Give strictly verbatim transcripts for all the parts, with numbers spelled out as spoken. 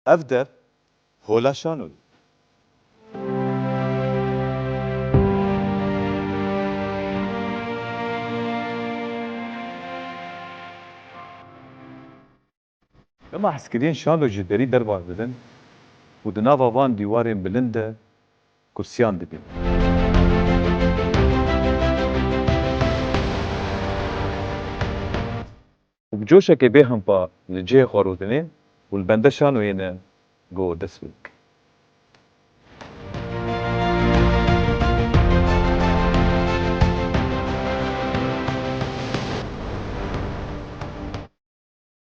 Ev dev hola şanoyê. Dema hezkiriyên şano ji derî derbas dibin û di nava van dîwarên bilind de kursiyan dibînin. Û bi coşekê bêhempa li cihê xwe rûdinên û li bende şanoyê ne ku dest pê bikin.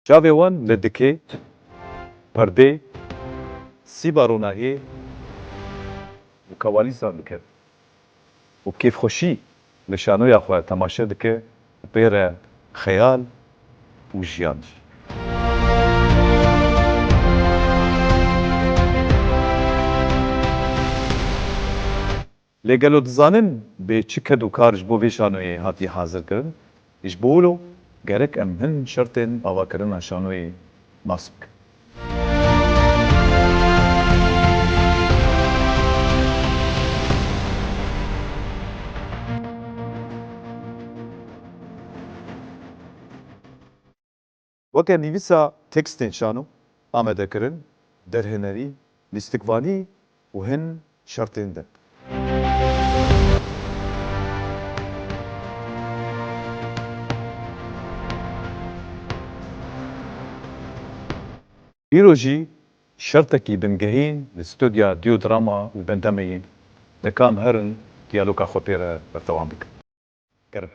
Çavê wan li dikê, perdê, sîba ronahiyê û kawalîsan dikevin û kêfxweşî li şanoya xwe temaşe dike û pê re xeyal û jiyan jî. Lê gelo dizanin bê çi ked û kar ji bo vê şanoyê hatiye hazirkirin? Ji bo wilo gerek em hin şertên avakirina şanoyê nas bikin. Weke nivîsa tekstên şano, amadekirin, derhenerî, lîstikvanî û hin şertên din. Îro jî şertekî bingehîn li stûdya Dîyodrama û bende me yên. Deka em herin diyaloga xwe pê re berdewam bikin. Gerek.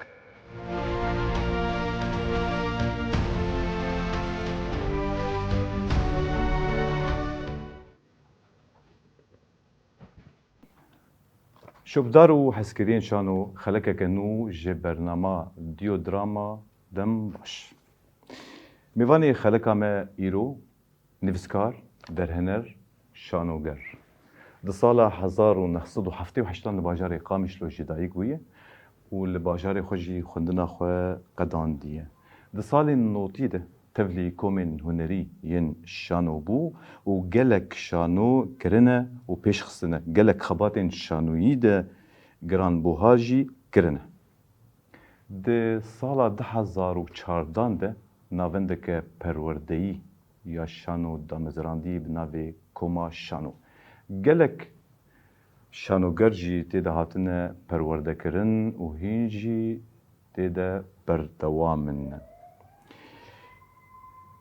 Şopdar û hezkiriyên şano, xelekeke nû ji bernama Dîyodrama dem baş. Mêvanê xeleka me îro, nivîskar, derhener, şanoger. Di sala hezar û neh sed û heftê û heşt li bajarê Qamişlo ji dayik bûye û li bajarê xwe jî xwendina xwe qedandiye. Di salên notî de tevlî komên hunerî yên şano bû û gelek şano kirine û pêş xistine. Gelek xebatên şanoyî de giranbuha jî kirine. Di sala du hezar û çardan de navendeke perwerdeyî ya şano damezrandî bi navê Koma Şano. Gelek şanoger jî tê de hatine perwerdekirin û hîn jî tê de berdewam in.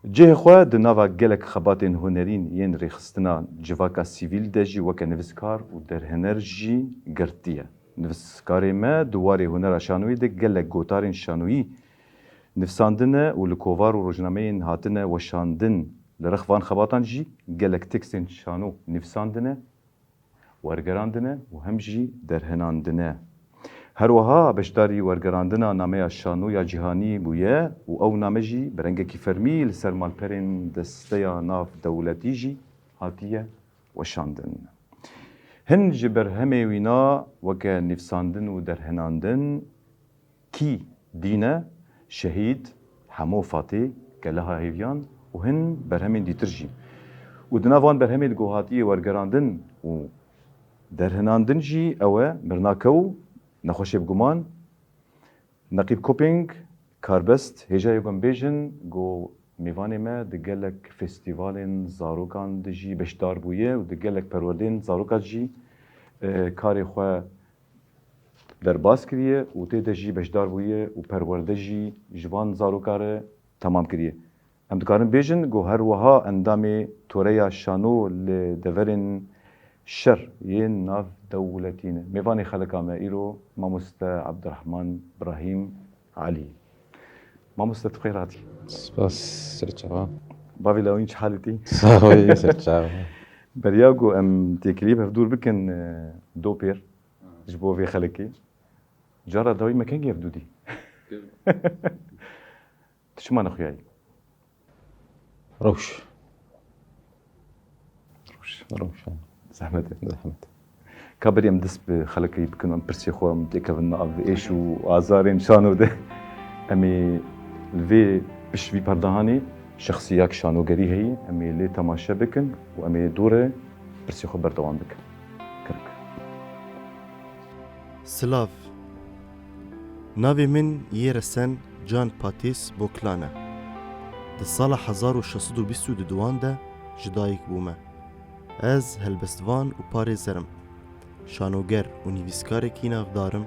Cihê xwe di nava gelek xebatên hunerîn yên rêxistina civaka sivîl de jî weke nivîskar û derhener jî girtiye. Nivîskarê me di warê hunera şanoyî de gelek gotarên şanoyî nivîsandine û li kovar û rojnameyên hatine weşandin. Li rex van xebatan jî gelek tekstên şano nivîsandine, wergerandine û hem jî derhenandine. Her wiha beşdarî wergerandina nameya şano ya cîhanî bûye û ew name jî bi rengekî fermî li ser malperên desteya navdewletî jî hatiye weşandin. Hin ji berhemê wîna weke nivîsandin û derhenandin, Kî Dîne, Şehîd, Hemo Fatê, Keleha Hêviyan û hin berhemên dîtir jî. Û di nav van berhemên ku hatiye wergerandin û derhinandin jî ew e, Mirnakew, Nexweşê bi guman, Neqîb Koping, Karbest, hêja ye ku em bêjin ku mêvanê me di gelek festîvalên zarokan de jî beşdar bûye û di gelek perwerdeyên zarokan jî, e, karê xwe derbas kiriye û tê de jî beşdar bûye û perwerde jî ji van zarokan re temam kiriye. Em dikarin bêjin ku her wiha endamê Toreya Şano li deverên şer yên navdewletî ne. Mêvanê xeleka me îro Mamoste Abdurrahman Brahîm Elî. Mamoste, tu xêr hatî. Spas, serçava. Bavê lawîn çi halî tî? Saxî, serçava. Beriya ku em têkiliyê bi hevdûr bikin, e, dopêr ji bo vê xelekê. Cara dawî me kengî hevdû dî? Tu çima nexuyayî? Rewş. Rewş. Rewş, ha. Zehmet e. Zehmet. Ka berî em dest bi xelekê bikin, em pirsê xwe, em têkevin nav êş û azarên şano de. Em ê li vê, pişt vî perdehanê Şexsiyek şanogerî heyî, em ê lê temaşe bikin û em ê dû re pirsê xwe berdewam bikin. Kirik. Silav. Navê min yê resen Can Patis Boklan e. Di sala hezar û şeş sed û bîst û duwan de ji dayik bûme. Ez helbestvan û parêzer im. Şanoger û nivîskarekî navdar im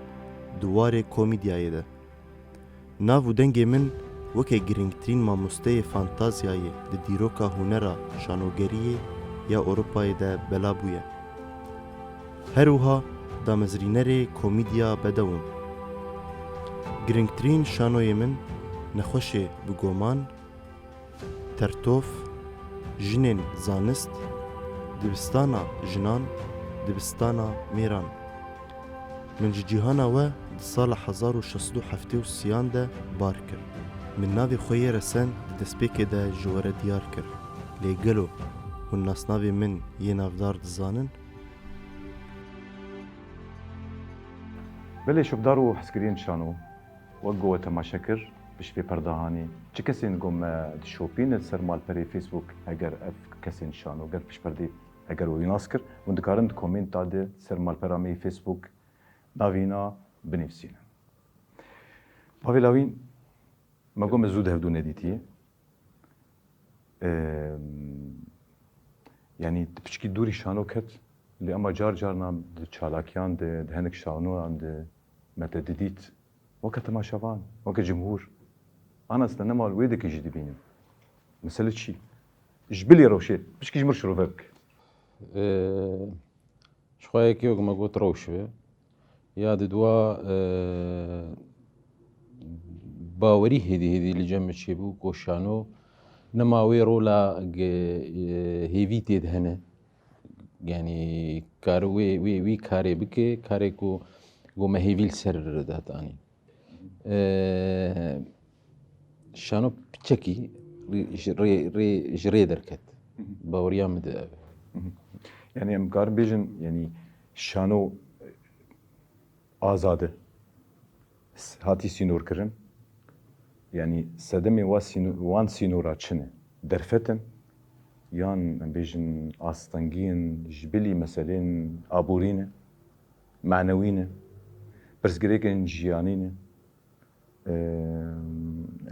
di warê komîdyayê de. Nav û dengê min weke girîngtirîn mamosteyê fantazyayê di dîroka hunera şanogeriyê ya Ewropayê de bela bûye. Her wiha damezrînerê komîdya bedew im. Girîngtirîn şanoyê min Nexweşê Bigoman, Tertof, Jinên Zanist, Dibistana Jinan, Dibistana Mêran. Min ji cîhana we di sala hezar û şeş sed û heftê û sêyan de bar kir. Min navê xwe yê resen di destpêkê de ji we re diyar kir. Lê gelo hûn nasnavê min yê navdar dizanin? Belê, şopdar û hezkiriyên şano, wek ku we temaşe kir, pişt vê perda hanî çi kesên ku me dişopîne li ser malperê Facebook, heger ev kesên şanoger piştperdê, heger we wî nas kir, hûn dikarin di komênta de ser malpera me yê Facebook navîna binivîsînin. Bavê Lawîn, me got me zû di hevdû nedîtiye. Em, yanî tu piçkî dûrî şano ket, lê ema car carna di çalakiyan de, di hinek şanoyan de me te didît. Weke temaşevan, weke cumhûr. Ana ez te nema li wê dekê jî dibînim. Mesele çi? Ji bilî rewşê, piçkî ji min re şirove bike. Ee, Ji xwe yekê wek me got rewş be. Ya di dua, e, bawerî hêdî hêdî li cem min çêbû ku şano nema wê rola ge-, e, hêvî tê de hene. Yanî kar wê, wê, wî karê bike, karê ku, ku me hêvî li ser dat anî. Ee, şano piçekî rê-, ji rê, rê, ji rê derket. Hı hı. Baweriya min de ev e. Hı hı. Yanî em karin bêjin, yanî şano azad e. S-, hatî sînorkirin. Yanî sedemê wa sîno-, wan sînora çi ne? Derfet in? Yan em bêjin astengiyên ji bilî meselên aborî ne? Manewî ne? Pirsgirêkên jiyanî ne? Eee,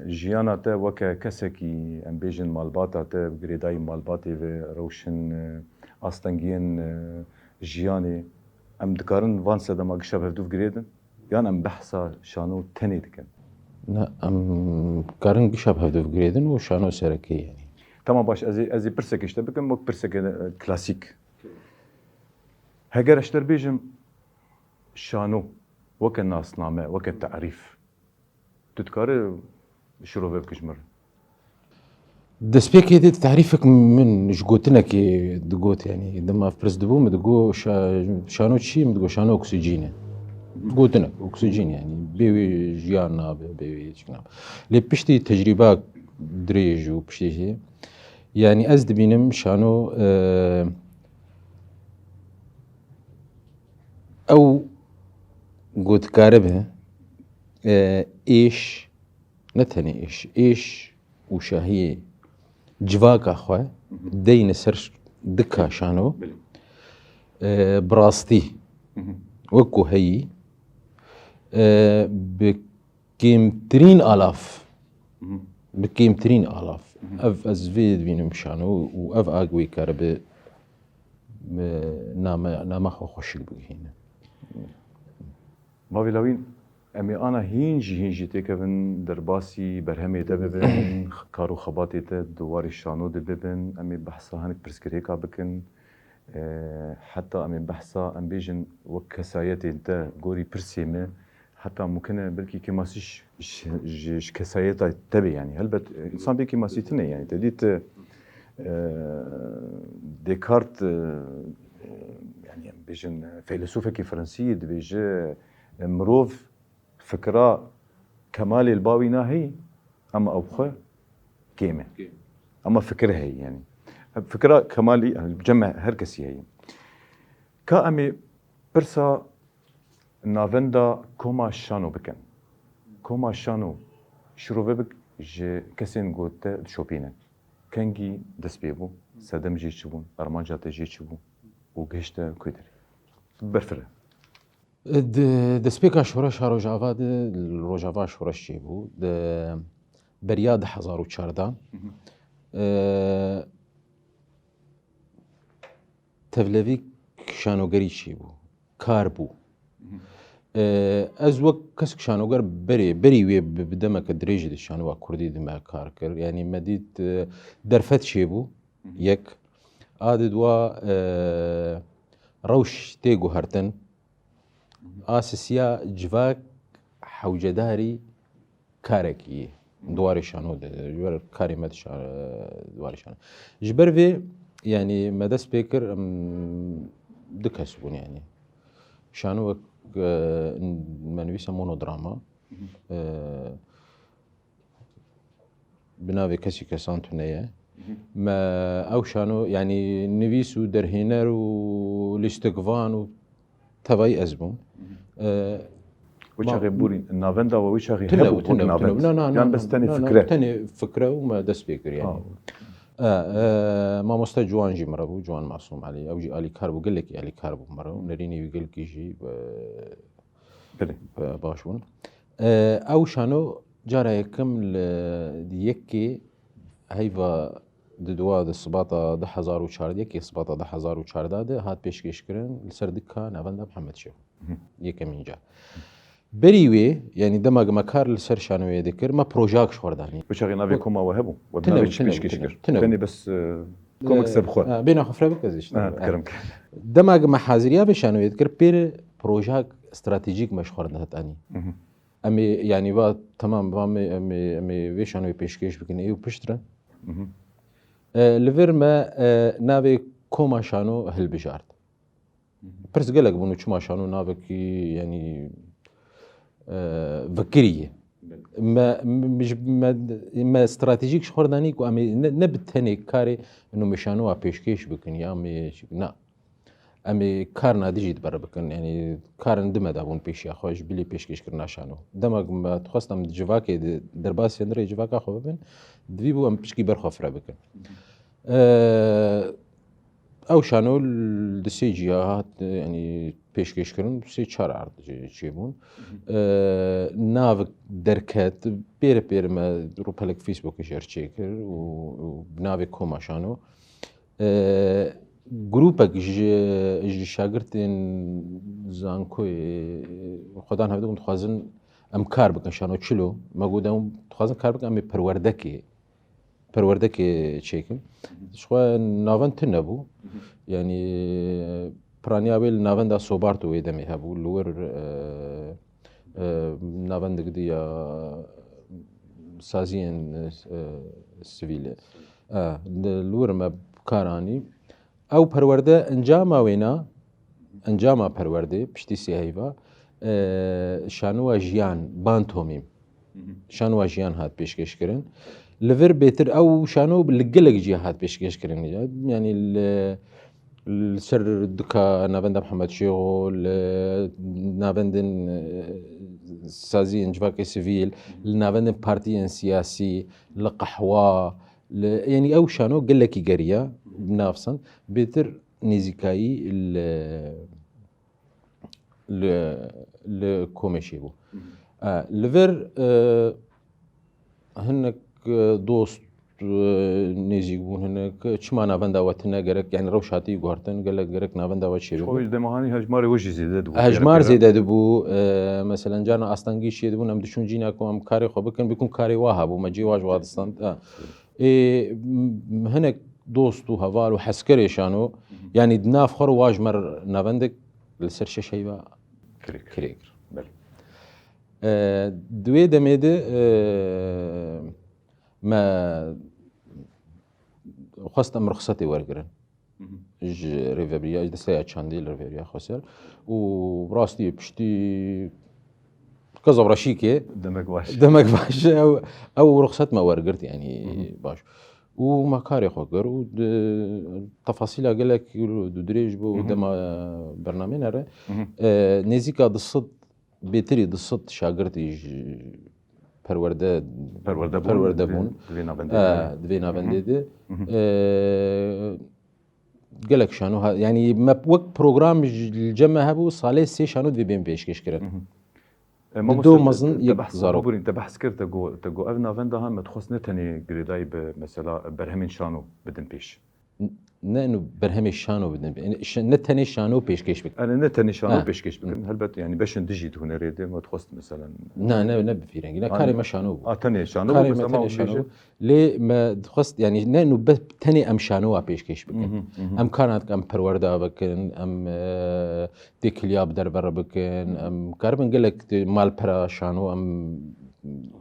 jiyana te weke kesekî, em bêjin malbata te, girêdayî malbatê ve, rewşin, e, astengiyên, e, jiyanê, em dikarin van sedema gişa bi hevdû girêdin? Yan em behsa şano tenê dikin? Na, em karin gişa bi hevdû girêdin û şano sereke yanî. Tamam, baş, ez ê, ez ê pirsekê ji te bikim, wek pirsekê, e, klasîk. Heger ez ji te re bêjim, şano, weke nasname, weke tarîf, tu dikarî şirove bikî ji min re? Destpêkê de tarîfek min ji gotinekê digot, yanî dema ev pirs dibû, min digot, "Şa-, şano çi?" Min digot, "Şano oksîjîn e." Gotinek, oksîjîn yanî, bê wê jiyan nabe, bê wê çik nabe. Lê piştî tecrîba dirêj û piştî jî, yanî ez dibînim şano, e, ew gotkare be, e, êş, ne tenê êş, êş û şahiyê civaka xwe deyne ser dika şano, Belê. e, bi rastî, Hı hı. wek ku heyî, e, bi kêmtirîn alaf, Hı hı. bi kêmtirîn alaf, Hı hı. ev ez vê dibînim şano û ev a wê karibe, e, name, nama xwe xweşik bigihîne. Bavê Lawîn, em ê ana hîn jî hîn jî têkevin derbasî berhemê te bibin, kar û xebatê te di warê şano de bibin, em ê behsa hinek pirsgirêka bikin. E, heta em ê behsa, em bêjin, wek kesayetên te, gorî pirsê me, heta mumkin e belkî kêmasî ji, ji, ji, ji kesayeta te be, yanî. Helbet, e, însan bê kêmasî tune, yanî. Te dît, e, Descartes, e, e, yanî, em bêjin, e, feylesûfekî Fransî dibêje, e, mirov fikra kemalê li ba wî naheyî, ama ew xwe kêm e. Kêm. Ama fikir heyî, yanî. Fikra kemalî, yanî, cem her kesî heyî. Ka em ê pirsa navenda koma şano bikin. Koma şano şirove bik ji kesên ku te dişopînin. Kengî dest pê bû, sedem jê çi bûn, armanca te jê çi bû û gihişte ku derê? Berfireh. Di destpêka şoreşa Rojava de, li Rojava şoreş çêbû. Di beriya du hezar û çardeh, e, tevlevî şanogerî çêbû. Kar bû. E, ez wek kesk şanoger berê, berî wê bi, bi demeke dirêjî di şanoya kurdî de me kar kir. Yanî me dît, e, derfet çêbû, yek. A di dua, e, rewş tê guhertin. A sisiya civak hewcedarî karekî yê. Di warê şano de, ji ber karê me di şa-, di warê şano. Ji ber vê, yanî me dest pê kir, em, du kes bûn yanî. Şano wek, e, me nivîse monodrama. E, bi navê Kesî Kesan Tune ye. Me ew şano, yanî nivîs û derhêner û lîstikvan û tevayî ez bûm. E, Wê ma- çaxê borî navenda we wê çaxê Tune hebû bû, tune wek bû, tune bû. navend? Na, na, Yan na, bes na, tenê na, na, fikre? Tenê fikre û me dest pê kir yanî. Ha. E, e, mamoste Ciwan jî mire bû, Ciwan Masûm Elî. Ew jî alîkar bû, gelekî alîkar bû mire. Û nerînê wî gelkî jî, e, Belê. e, baş bûn. E, ew şano cara yekem li yekê heyva di dua di sibata du hezar û çardeh, yekê sibata du hezar û çardeh de hat pêşkêşkirin li ser dika navenda Mihemed Şêxo. Hı. Yekemîn car. Berî wê, yanî dema me kar li ser şanoyê dikir, me projak ji xwe re danî. Wê çaxê navê koma we hebû? We bi Tune navê bû, çi tune bû, pêşkêş tune bû, kir? tune bû. Tenê bes, e, Komek ser bi xwe. Ha, bêna xwe fireh bike ez jî. Ha, kerem ke. Dema me haziriya vê şanoyê dikir, pêre projak stratejîk me ji xwe re dihat anî. Mhm. Em ê, yanî va, temam, va me, em ê, em ê vê şanoyê pêşkêş bikin, ê û piştre. Mhm. E, li vir me, e, navê koma şano hilbijart. Pirs gelek bûn û çima şano navekî, yanî, e, vekirî ye. Belê. Me, me, me, me stratejîk ji xwe re danî ku em ê ne, ne bi tenê karê nûmeşanoya pêşkêş bikin ya me, na. Em ê karina dijî di ber bikin. Yanî karin di me de bûn pêşiya xwe ji bilî pêşkêşkirina şano. Dema ku me dixwest em di civakê de derbasî hundirê civaka xwe bibin, divî bû em piçkî ber xwe fire bikin. E, Ew şano li di sê ciya hat, yanî pêşkêşkirin, sê çar ard çê-, çêbûn. E, navik derket, pêre pêre me rûpelek Facebookê jê re çêkir û, û bi navê Koma Şano. E, grûpek ji, ji şagirtên zankoyê xwedan hevdibûn dixwazin em kar bikin, şano çilo. Me got, em dixwazin kar bikin, em ê perwerdekê perwerdekê çêkin. Ji xwe navend tune bû. Yanî piraniya wê li navenda Sobarto wê demê hebû. Li wir, e, e, navendek di ya saziyên, e, sivîl e. E, li wir me bi kar anî. Ew perwerde encama wêna, encama perwerdê piştî sê heyva, e, şanowa jiyan, Ban Tomîm. Şanowa jiyan hat pêşkêşkirin. Li vir bêtir ew şano li gelek cî hat pêşkêşkirin. Yanî li, li ser dika navenda Mihemed Şêxo, li navendên, e, saziyên civakê sivîl, li navendên partiyên siyasî, li qehwa, li, yanî ew şano gelekî geriya, bi nav sand, bêtir nêzîkayî li li, li komê çêbû. E, li vir, e, hinek, e, dost, e, nêzîk bûn, hinek, e, çima navenda we tune gerek, yanî rewş hatî guhertin, gelek gerek navenda we çêbû. Xwe ji dema hanî hejmarê we jî zêde dibû. Hejmar zêde dibû, e, meselen, carna astengî çêdibûn, em diçûn cîna ku em karê xwe bikin, bikûn karê wa hebû, me cê wa ji wa distand. E. Ê, m-, hinek dost û heval û hezkerê şano, yanî di nav xwe re wa ji me re navendek li ser şeş heyva kirê kir. Belê. E, di wê demê de, e, me xwest em rixsetê wergirin. Ji rêvebiriya, ji desteya çandî li rêvebiriya Xweser. Û rastî piştî qezavreşîkê demek baş. Demek baş, ew, ew ruxset me wergirt, yanî baş. Û me karê xwe kir û di, tefasîla gelek du dirêj bû û dema bernamê nere, e, nêzîka du sed, bêtirî du sed şagirtî ji perwerde Perwerde bûn, perwerde di- bûn. di vê navendê E, de. di vê navendê de. Mhm. E, gelek şano ha, yanî me wek program ji li cem me hebû, salê sê şano divê bên pêşkêş kirin. Mhm. E, Di mamoste, do te- mezin te yek behs, zarok. Bûrîn, te behs kir, te got, te got ev navenda ha me dixwest ne tenê girêdayî bi mesela berhemên şano bidin pêş. Ne inu berhemê şano bidin. Ş- Ne tenê şano pêşkêş bikin. Yani ne tenê şano Ha. pêşkêş bikin. Helbet yani beşên dijî di hunerê de me dixwest mesela. Ne, ne, ne bi fîrengî. Ne Ha, karê me şano bû. A tenê şano Karê bû, me tamam, tenê şano bêje. bû. Lê me dixwest, yanî ne inu be tenê em şanowa pêşkêş bikin. Mhm, mhm. Em karin bikin, em perwerda bikin, em e, têkiliya bi derve re bikin, em karibin gelek tê malpera şano, em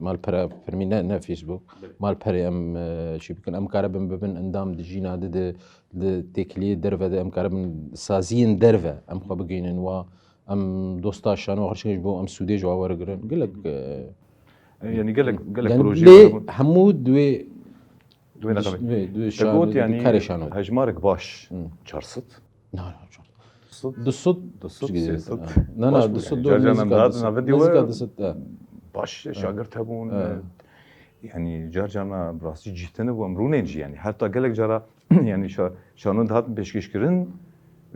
malpera fermî ne, ne Facebook, malperê em e, çi bikin, em karibin bibin endam di jîna de, de, di têkiliyê derve de, em karibin saziyên derve, em xwe bigihînin wa, em dosta şano, her şey ji bo em sûdê ji wa werigirin. Gelek e, Yani gelek, gelek yani proje lê bû. Hemû duê Duê neqabê. duê Te şano, got yani karê şano. Hejmarek baş Hı. çar sed. Na, na, çar. Sed. Du sed. Du sed, sê sed. Na, Baş na, bû du sed yani. dor Car car nêzîka em du sed. dihat navendî Nêzîka we du sed, ha. Baş şagirt hebûn. Evet. Yani car car me bi rastî cîtine bû, em rûnên jî yani. Heta gelek cara yani şa, şanon dihatin pêşkêş kirin,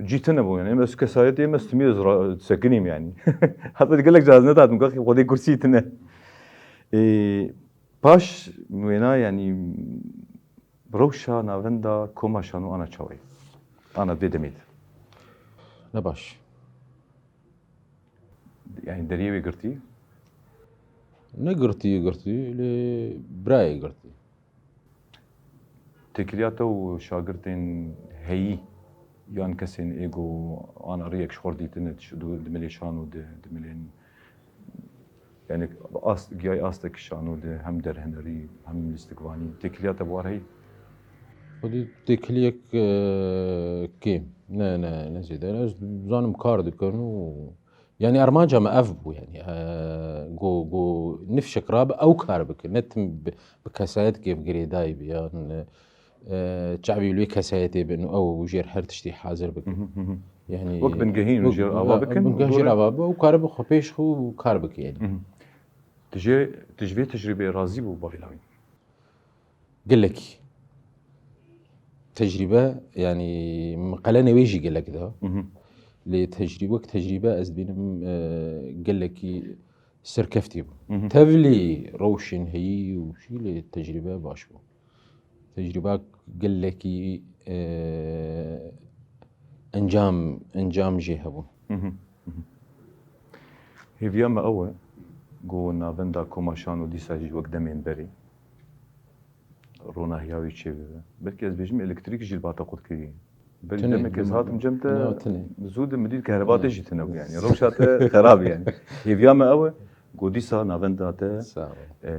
cîtine bû yani. Em ez kesayetê me stimî ez ra- sekinîm yani. Heta gelek cara ez nedihatim, gaxî xwedê kursî tine. Ê, paş wêna yani rewşa navenda koma şano ana çawayê. Ana vê demê de. Ne baş. Yani deriyê wê girtî. Ne girtî girtî, lê birayê girtî. Têkiliya te û şagirtên heyî yan kesên ê ku ana riyek ji xwe dîtine, di, di milê şano de, di milên, yani ast, giyayê astek şano de, hem derhenerî, hem lîstikvanî, têkiliya te bi war heyî? Xwedî têkiliyek e, kêm. Ne, ne, ne zêde. Ez zanim kar dikin û yani armanca me ev bû yani. E, go, go nifşek rabe ew kar bike. Ne tim bi, bi kesayet kê girêdayî bi yan e, çavî wê kesayetê bin ew jêr her tiştî hazir bike. Yani Wek bingehîn wek- jêr ava ha, bikin, bingeh dore- jêr ava bi, ew karibe xwe pêş xwe û kar bike yani. Mhm. Tu jê, tu ji vê tecrübeyê razî bû bavê lawî? Gelekî. Tecrübe, yani miqelenê wê jî gelek da. Mhm. Lê tecrübe, wek tecrübe ez dibînim e, gelekî serkeftî bû. Mhm. Tevlî rewşên heyî û şî lê tecrübe baş bû. Tecrübe gelekî e, encam, encam jê hebû. Mhm. Mhm. Hêviya me ew e, ku navenda koma şano dîsa jî wek demên berê ronahiya wî çêbibe. Belkî ez bêjim elektrîk jî li ba te qut kiriye. Belkî Tune, demek ez dime- hatim cem te Ya, tune. zû de min dît kehreba te jî tune bû yani. Rewşa te xerab yani. Hêviya me ew e, ku dîsa navenda te Sağ ol. e,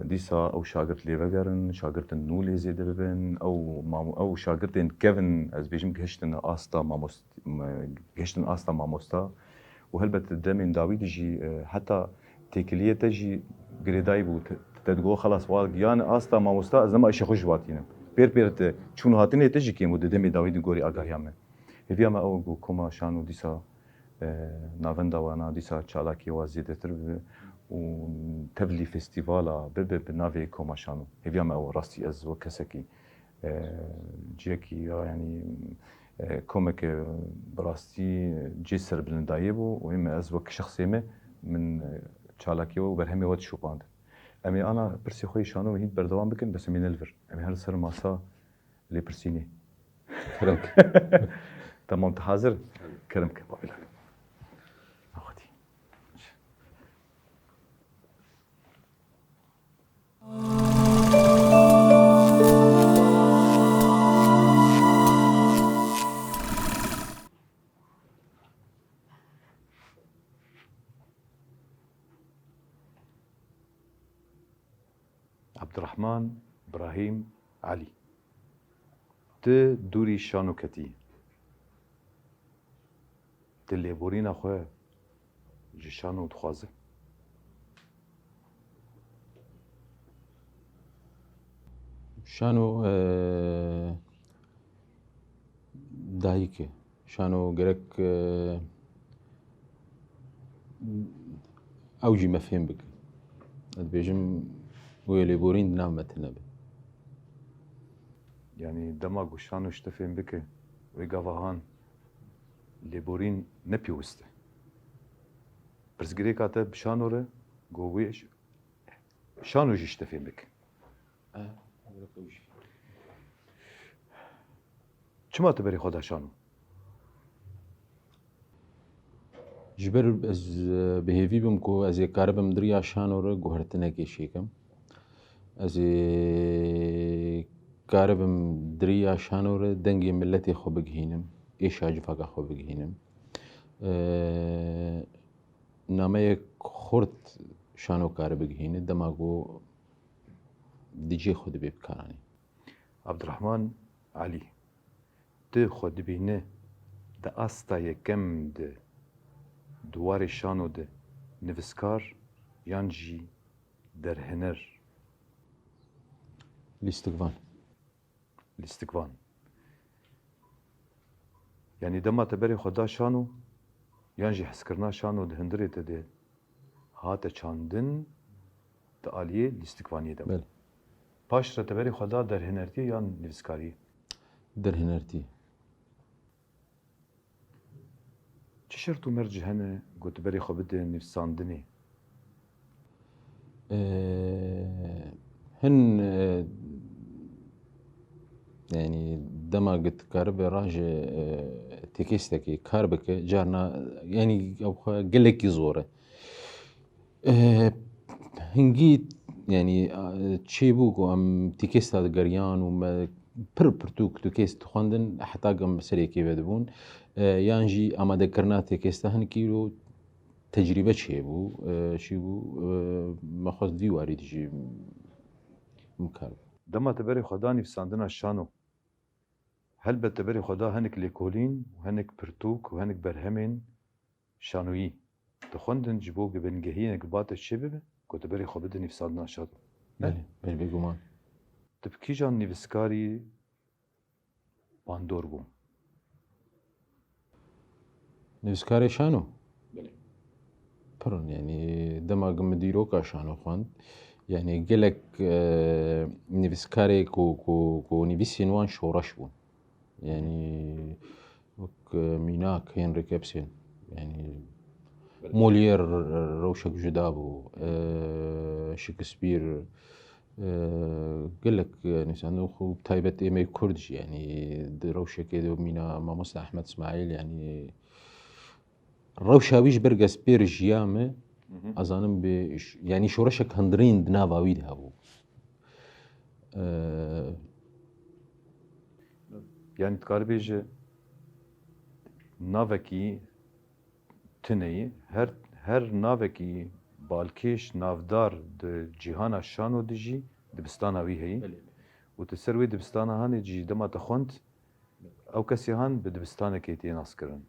dîsa ew şagirt lê vegerin, şagirtin nû lê zêde bibin, ew mamo, ew şagirtên kevin, ez bêjim, gihiştin asta mamos-, me-, gihiştin asta mamosta û helbet demên dawî de jî e, heta têkiliyê te jî girêdayî bû. Te, te digot xelas wa giyan asta mamosta, ez nema îşê xwe ji wa tînim. Pêr pêr te çûn hatinê te jî kêm bû di demê dawî di gorî agahiya me. Hêviya me ew ku koma şano dîsa e, navenda wana dîsa çalakî wa zêdetir bibe û tevlî festîvala bibe bi navê koma şano. Hêviya me ew rastî ez wek kesekî e, cihekî ya yani e, komeke bi rastî cê serbilindayê bû û ê me ez wek şexsê me min e, çalakî we û berhemê we dişopand. Em ê ana pirsê xwe yê şano hîn berdewam bikin, bes em ê ne li vir. Em ê her ser masa lêpirsînê. Kerem ke. Tamam, tu hazir? Kerem ke. Xwedî. Abdurrahman Brahîm Elî. Tu dûrî şano ketî. Tu lêborîna xwe ji şano dixwaze? Şano e, dayik e. Şano gerek e, ew jî me fêm bike. Ez dibêjim wê lêborîn di nav me tune be. Yanî dema ku şano ji te fêm bike, wê gava han lêborîn ne pêwist e. Pirsgirêka te bi şano re, ku wê ş- şano jî ji te fêm bike. Çima tu berê xwe da şano? Ji ber ez, e, bi hêvî bim ku ez ê karibim di riya şano re guhertinekê çêkim. Ez ê karibim di riya şano re dengê miletê xwe bigihînim, êşa civaka xwe bigihînim. E, nameyek xurt şano kare bigihîne, dema ku di cihê xwe de bê bikaranîn. Abdurrahman Elî, tu xwe dibîne di asta yekem de di warê şano de nivîskar yan jî derhêner? Lîstikvan. Lîstikvan. Yanî dema te berê xwe da şano yan jî hezkirina şano di hundirê te de hate çandin di aliyê lîstikvaniyê de bû. Belê. Paş re te berê xwe da derhênertiyê yan nivîskariyê? Derhênertiyê. Çi şert û merc hene ku tu berê xwe bide nivîsandinê? Ee, hin, e, yanî dema ku tu karibe raje, e, têkêstekê kar bike, carna yanî ew xwe gelekî zor e. Ee, hingî yanî, e, çêbû ku em têkêsta digeriyan û me pir pirtûk têkêst dixwendin, heta ku em bi serê kê vedibûn. E, yan jî amadekirina têkêsta hin kîlo tecrîbe çêbû, e, çîbû, e, me xwest vî warî de jî min kar bû. Dema te berê xwe da nivîsandina şano, helbet te berê xwe da hinek lêkolîn û hinek pirtûk û hinek berhemên şanoyî dixwendin ji bo ku bingehînek ba te çêbibe ku tu berê xwe bide nivîsandina şano. Belê, belê, bêguman. Tu bi kîjan nivîskarî bandor bû? Nivîskarê şano? Belê. Pir in, yanî dema ku min dîroka şano xwend, yanî gelek, e, nivîskarê ku, ku, ku nivîsên wan şoreş bûn. Yanî wek, e, mînak Henrik Ibsen, yanî Molière rewşek cuda bû, e, Shakespeare, e, gelek, e, nivîsandin xwe taybet êmê Kurd jî, yanî di rewşekê de mîna mamoste Ehmed Îsmaîl, yanî rewşa wî ji ber ku ez pê re jiya me, ez zanim bi ş-, yanî şoreşek hundirîn di nava wî de hebû. E, Yanî dikarî bêje navekî tune ye, her, her navekî balkêş, navdar di cîhana şano de jî dibistana wî heye. Belê. Û tu ser wê dibistana hanê jî dema te xwend, ew kesê han bi dibistanekê tê naskirin.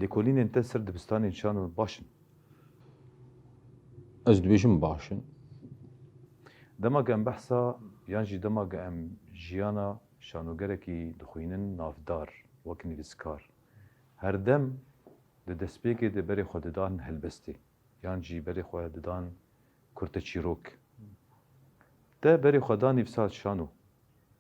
Lêkolînên te ser dibistanên şano baş in? Ez dibêjim baş in. Dema ku em behsa yan jî dema ku em jiyana şanogerekî dixwînin navdar wek nivîskar, herdem di destpêkê de berê xwe didan helbestê yan jî berê xwe didan kurteçîrok. Te berê xwe da nivîsa şano.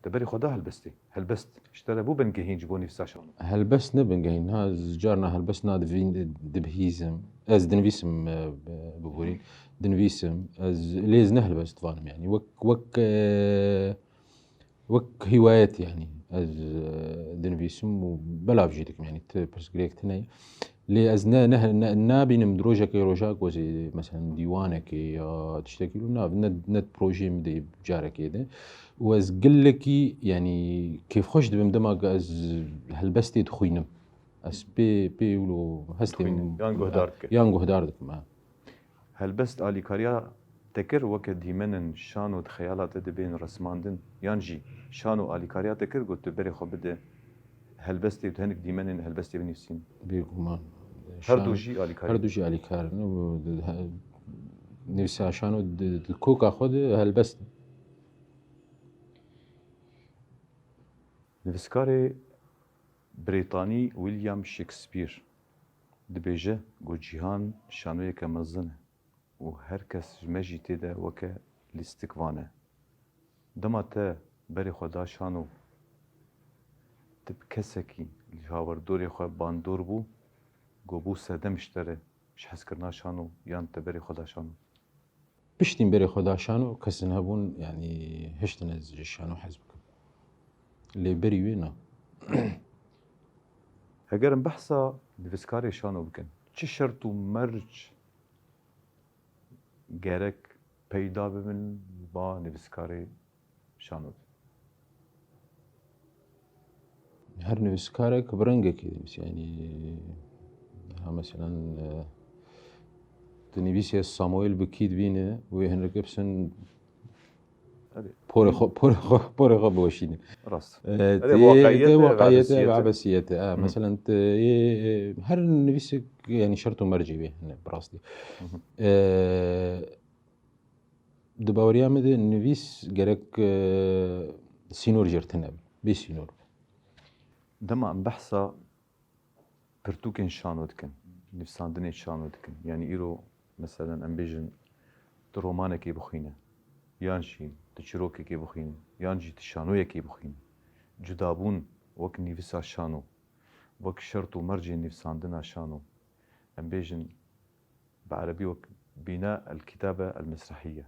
Te berê xwe da helbestê. Helbest ji te re bû bingehîn ji bo nivîsa şano? Helbest ne bingehîn. Ha, ez carna helbest nadivîn-, dibihîzim. Ez dinivîsim, e, bibûrî. Dinivîsim. Ez lê ez ne helbest divanim yanî. Wek, wek, e, wek hîwayet yanî. Ez, e, dinivîsim û belav jî dikim yanî. Ti pirsgirêk tune ye. Lê ez ne, ne, ne, nabînim di rojekê roja ku ez ê, meselen, dîwanekê ya tiştekî wilo, na, ne, ne di projeyê min de carekê de. Û ez gelekî, yanî, kêfxweş dibim dema ku ez helbestê dixwînim. Ez pê, pê wilo hestê Dixwîne, min yan guhdar dike. Yan guhdar dikim, ha. Helbest alîkariya te kir weke dîmenên şano di xeyala te de bên resmandin, yan jî şano alîkariya te kir ku tu berê xwe bide helbestê û tu hinek dîmenên helbestê binivîsîn? Bêguman. Her du Şano, jî alîkar in. Her du jî alîkar in. Û di he-, nivîsa şano di, di koka xwe de helbest in. Nivîskarê Brîtanî William Shakespeare dibêje ku cîhan şanoyeke mezin e. û her kes ji me jî tê de weke lîstikvan e. Dema te berê xwe da şano, tu bi kesekî ji hawerdorê xwe bandor bû, ku bû sedem ji te re ji hezkirina şano yan te berê xwe da şano? Piştî min berê xwe da şano, kesên hebûn, yanî hiştin ez ji şano hez bikim. Lê berî wê na. Heger em behsa nivîskarê şano bikin, çi şert û merc gerek peyda bibin ba nivîskarê şano de? Her nivîskarek bi rengekê dinivîse. Yanî, ha, meselan, e, tu nivîsê Samuel bi kî dibîne, wê hinrike bisin Erê. porê xwe, porê xwe, porê xwe biweşîne. Rast. E, Erê, tê, waqiyet tê e, waqiyet e, wabesiyet e. Wabesiyet e. Ha, Hı. Meselan, tu yê, e, her nivîsek, yanî şert û mercê wê hene, bi rastî. Hı hı. E, Di baweriya min de nivîs gerek, e, sînor jê re tune be, bê sînor be. Dema em behsa pirtûkên şano dikin, nivîsandinên şano dikin, yanî îro, meselen, em bêjin, tu romanekê bixwîne, yan jî tu çîrokekê bixwîne, yan jî tu şanoyekê bixwîne, cudabûn wek nivîsa şano, wek şert û mercên nivîsandina şano, em bêjin, bi erebî wek bîna el-kitabe el-mesrahîye.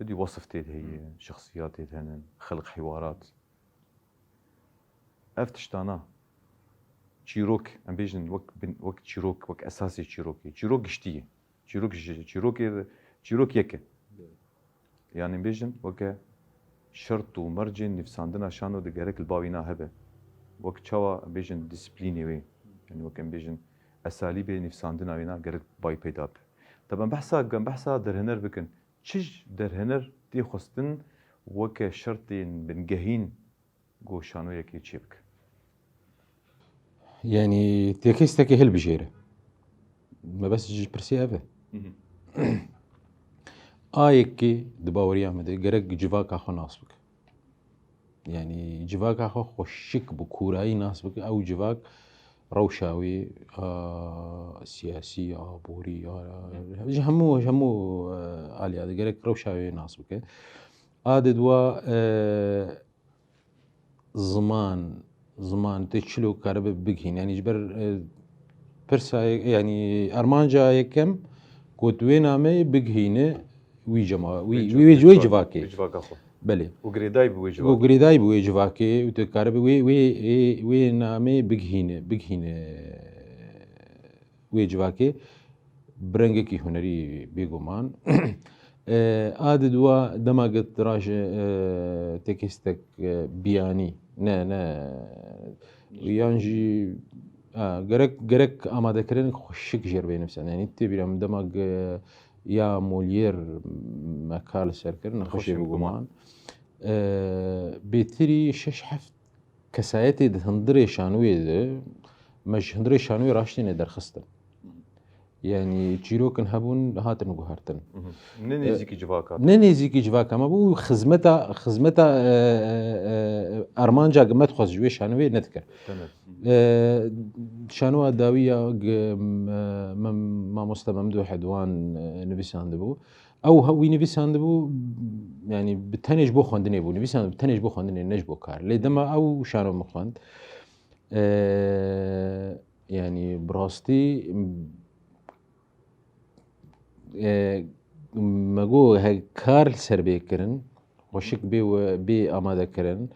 Bidî wasif tê de heye, Hı. şexsiyat tê de hene, xelq, hiwarat. Ev tiştana çîrok, em bêjin wek bin, wek çîrok, wek esasê çîrokê. Çîrok giştî ye. Çîrok ji, çîrokê, çîrok yek e. Evet. Yanî bêjin weke şert û mercên nivîsandina şano de gerek li ba wîna hebe. Wek çawa bêjin disiplînê wê. Yanî wek em bêjin esalîbê nivîsandina wîna gerek bayî peyda be. Tabi em behsa, em behsa derhêner bikin. Çi derhêner tê xwestin weke şertên bingehîn ku şanoyekê çêbike? Yanî têkestekê hilbijêre. Mebest ji pirsê ev e. Hı hı. A yekê di baweriya min de gerek civaka xwe nas bike. Yanî civaka xwe xweşik bi kûrayî nas bike. Ew civak rewşa wê, a, siyasî, aborî, a, ji hemû, ji hemû, e, aliya de gerek rewşa wê nas bike. A di dua, e, ziman, ziman tê çilo karibe bigihîn. Yanî ji ber, e, pirsa ye-, yanî armanca yekem ku tu wê nameyê bigihîne wî cema-, wî, Wî wî, wî, wî civakê. Wî civaka xwe. Belê. Û girêdayî bi wê Û civakê. girêdayî bi wê civakê û tu karibe wê, wê, wê, wê nameyê bigihîne, bigihîne wê civakê. Bi rengekî hunerî bêguman. E, a di dua dema git raje, e, tekîstek, e, biyanî. Ne, ne. Yan jî, a, gerek, gerek amadekirin xweşik jêr bê nivîsan. Yanî tê bîra min dema ge-, ya Molière me kar li ser kir, nexweşê Nexweşê biguman. biguman. E, bêtirî şeş heft kesayetê di hundirê şanoyê de, me ji hundirê şanoyê raştîne derxistin. Yanî çîrokin hebûn, hatin guhertin. Mhm. Ne E, nêzîkî civaka. Ne nêzîkî civaka me bû, xizmeta, xizmeta, e, e, e, armanca me dixwest ji wê şanoyê nedikir. Tene. E, şanoya dawî ya g-, m-, e, mem-, mamoste Memduh Edwan, e, nivîsandibû. Ew he-, wî nivîsandibû, yanî bi tenê ji bo xwendinê bû. Nivîsandibû bi tenê ji bo xwendinê, ne ji bo kar. Lê dema ew şano min xwend, e, yanî bi rastî, e, me got he kar li ser bê kirin, xweşik bê we, bê amade kirin.